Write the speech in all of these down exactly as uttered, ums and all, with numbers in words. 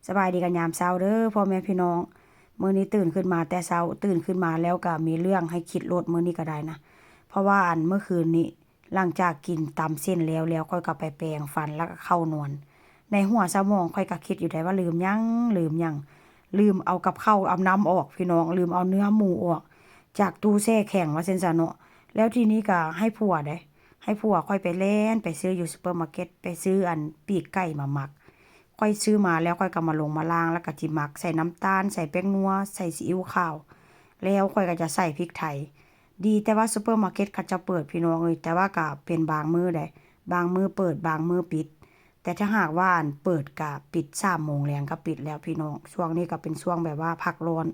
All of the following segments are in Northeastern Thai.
สบายดีกันยามเช้าเด้อพ่อแม่พี่น้อง มื้อนี้ตื่นขึ้นมาแต่เช้า ตื่นขึ้นมาแล้วก็มีเรื่องให้คิดโลดมื้อนี้ก็ได้นะ เพราะว่าอันเมื่อคืนนี้ หลังจากกินตำเส้นแล้ว แล้วข้อยก็ไปแปรงฟันแล้วก็เข้านอน ในหัวสมองข้อยก็คิดอยู่ได้ว่าลืมหยัง ลืมหยัง ลืมเอากับข้าวเอาน้ำออกพี่น้อง ลืมเอาเนื้อหมูออก จากตู้แช่แข็งว่าซั่นซะเนาะ แล้วทีนี้ก็ให้ผัวเด้ ให้ผัวข้อยไปแล่นไปซื้ออยู่ซูเปอร์มาร์เก็ต ไปซื้ออันปีกไก่มาหมัก ข้อยซื้อมาแล้วข้อยก็มาลงมาล้าง แล้วก็จิหมัก ใส่น้ำตาล ใส่แป้งนัว ใส่ซีอิ๊วขาว แล้วข้อยก็จะใส่พริกไทย ดีแต่ว่าซูเปอร์มาร์เก็ตเขาเจ้าเปิดพี่น้องเอ้ย แต่ว่าก็เป็นบางมื้อใด บางมื้อเปิด บางมื้อปิด แต่ถ้าหากว่าอันเปิดก็ปิด สามโมงแลงก็ปิดแล้วพี่น้อง ช่วงนี้ก็เป็นช่วงแบบว่าพักร้อน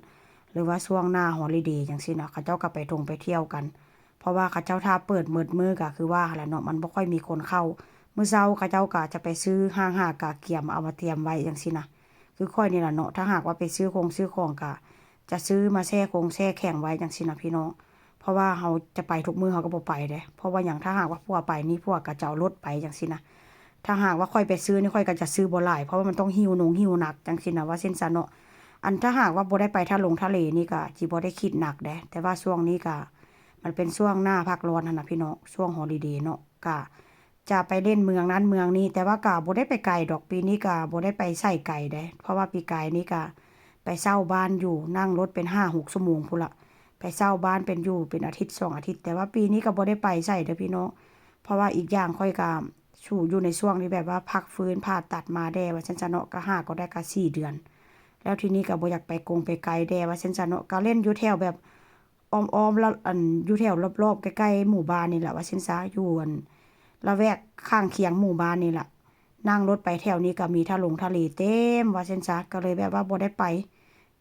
หรือว่าช่วงหน้าฮอลิเดย์จั่งซี้นะ เขาเจ้าก็ไปท่องไปเที่ยวกัน เพราะว่าเขาเจ้าถ้าเปิดหมดมื้อก็คือว่าหั้นล่ะเนาะ มันบ่ค่อยมีคนเข้า มื้อเช้าเขาเจ้าก็จะไปซื้อห้างหากาเกียมเอามาเตรียมไว้จั่งซี้นะ คือข้อยนี่ล่ะเนาะ ถ้าหากว่าไปซื้อคงซื้อของก็จะซื้อมาแช่คงแช่แข็งไว้จั่งซี้นะพี่น้อง เพราะว่าเฮาจะไปทุกมื้อเฮาก็บ่ไปเด้ เพราะว่าหยัง ถ้าหากว่าผัวไปนี่ผัวก็จะเอารถไปจั่งซี้นะ ถ้าหากว่าข้อยไปซื้อนี่ข้อยก็จะซื้อบ่หลาย เพราะว่ามันต้องหิ้วนงหิ้วหนักจั่งซี้นะ ว่าซั่นซะเนาะ อันถ้าหากว่าบ่ได้ไปทะลงทะเลนี่ก็สิบ่ได้คิดหนักเด้ แต่ว่าช่วงนี้ก็มันเป็นช่วงหน้าพักร้อนหั้นนะพี่น้อง ช่วงฮอลิเดย์เนาะ ก็จะไปเล่นเมืองนั้นเมืองนี้ แต่ว่าก็บ่ได้ไปไกลดอก ปีนี้ก็บ่ได้ไปไสไกลเด้ เพราะว่าปีกายนี้ก็ไปเช่าบ้านอยู่ นั่งรถเป็นห้าหกชั่วโมงพู้นละ ไปเช่าบ้านเป็นอยู่เป็นอาทิตย์สองอาทิตย์ แต่ว่าปีนี้ก็บ่ได้ไปไสเด้อพี่น้อง เพราะว่าอีกอย่างข้อยก็ สู่อยู่ในช่วงที่แบบว่าพักฟื้นผ่าตัดมาแด่ว่าซั่นซะเนาะ ก็หาก็ได้ก็สี่เดือน แล้วทีนี้ก็บ่อยากไปกงไปไกลแด่ว่าซั่นซะเนาะ ก็เล่นอยู่แถวแบบอ้อมๆ แล้วอันอยู่แถวรอบๆ ใกล้ๆ หมู่บ้านนี่แหละว่าซั่นซะ อยู่อันละแวกข้างเคียงหมู่บ้านนี่แหละ นั่งรถไปแถวนี้ก็มีทะลงทะเลเต็มว่าซั่นซะ ก็เลยแบบว่าบ่ได้ไป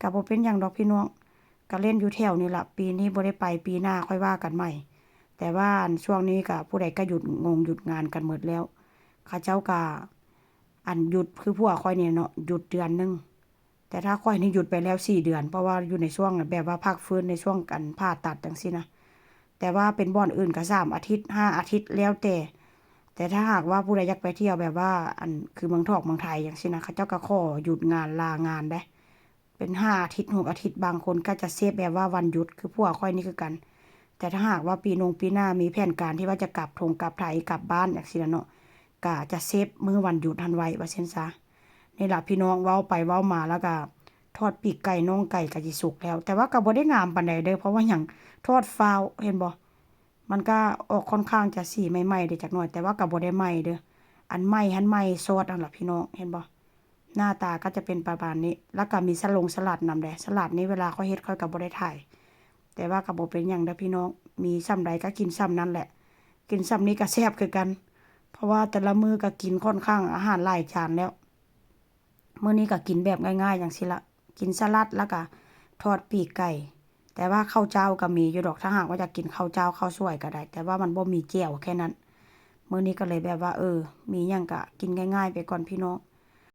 ก็บ่เป็นหยังดอกพี่น้อง ก็เล่นอยู่แถวนี่ล่ะ ปีนี้บ่ได้ไป ปีหน้าค่อยว่ากันใหม่ แต่ว่าอันช่วงนี้ก็ผู้ใดก็หยุดงงหยุดงานกันหมดแล้ว เขาเจ้าก็อันหยุดคือผัวข้อยนี่เนาะ หยุดเดือนหนึ่ง แต่ถ้าข้อยนี่หยุดไปแล้วสี่เดือน เพราะว่าอยู่ในช่วงแบบว่าพักฟื้นในช่วงอันผ่าตัดจั่งซี้นะ แต่ว่าเป็นบ่อนอื่นก็สามอาทิตย์ ห้าอาทิตย์ แล้วแต่ แต่ถ้าหากว่าผู้ใดอยากไปเที่ยวแบบว่าอันคือเมืองทอกเมืองไทยจั่งซี้นะ เขาเจ้าก็ขอหยุดงานลางานเด้ เป็นห้าอาทิตย์ หกอาทิตย์ บางคนก็จะเซฟแบบว่าวันหยุด คือผัวข้อยนี่คือกัน แต่ถ้าหากว่าปีนงปีหน้ามีแผนการที่ว่าจะกลับทงกลับไทยกลับบ้านจั่งซี้ล่ะเนาะ ก็จะเซฟมื้อวันหยุดหั้นไว้ว่าซั่นซะ นี่ล่ะพี่น้อง เว้าไปเว้ามาแล้วก็ทอดปีกไก่น่องไก่ก็สิสุกแล้ว แต่ว่าก็บ่ได้งามปานใดเด้อ เพราะว่าหยัง ทอดฟ้าว เห็นบ่ มันก็ออกค่อนข้างจะสีไหม้ๆ เด้จักหน่อย แต่ว่าก็บ่ได้ไหม้เด้อ อันไหม้หั้นไหม้ซอสหั้นล่ะพี่น้อง เห็นบ่ หน้าตาก็จะเป็นประมาณนี้ แล้วก็มีสลงสลัดนำเด้ สลัดนี้เวลาข้อยเฮ็ดข้อยก็บ่ได้ถ่าย แต่ว่าก็บ่เป็นหยังเด้อพี่น้อง มีส่ำใดก็กินส่ำนั้นแหละ กินส่ำนี้ก็แซ่บคือกัน เพราะว่าแต่ละมื้อก็กินค่อนข้างอาหารหลายจานแล้ว มื้อนี้ก็กินแบบง่ายๆจั่งซี้ละ กินสลัดแล้วก็ทอดปีกไก่ แต่ว่าข้าวเจ้าก็มีอยู่ดอก ถ้าหากว่าอยากกินข้าวเจ้าข้าวสวยก็ได้ แต่ว่ามันบ่มีแจ่วแค่นั้น มื้อนี้ก็เลยแบบว่า เออ มีหยังก็กินง่ายๆไปก่อนพี่น้อง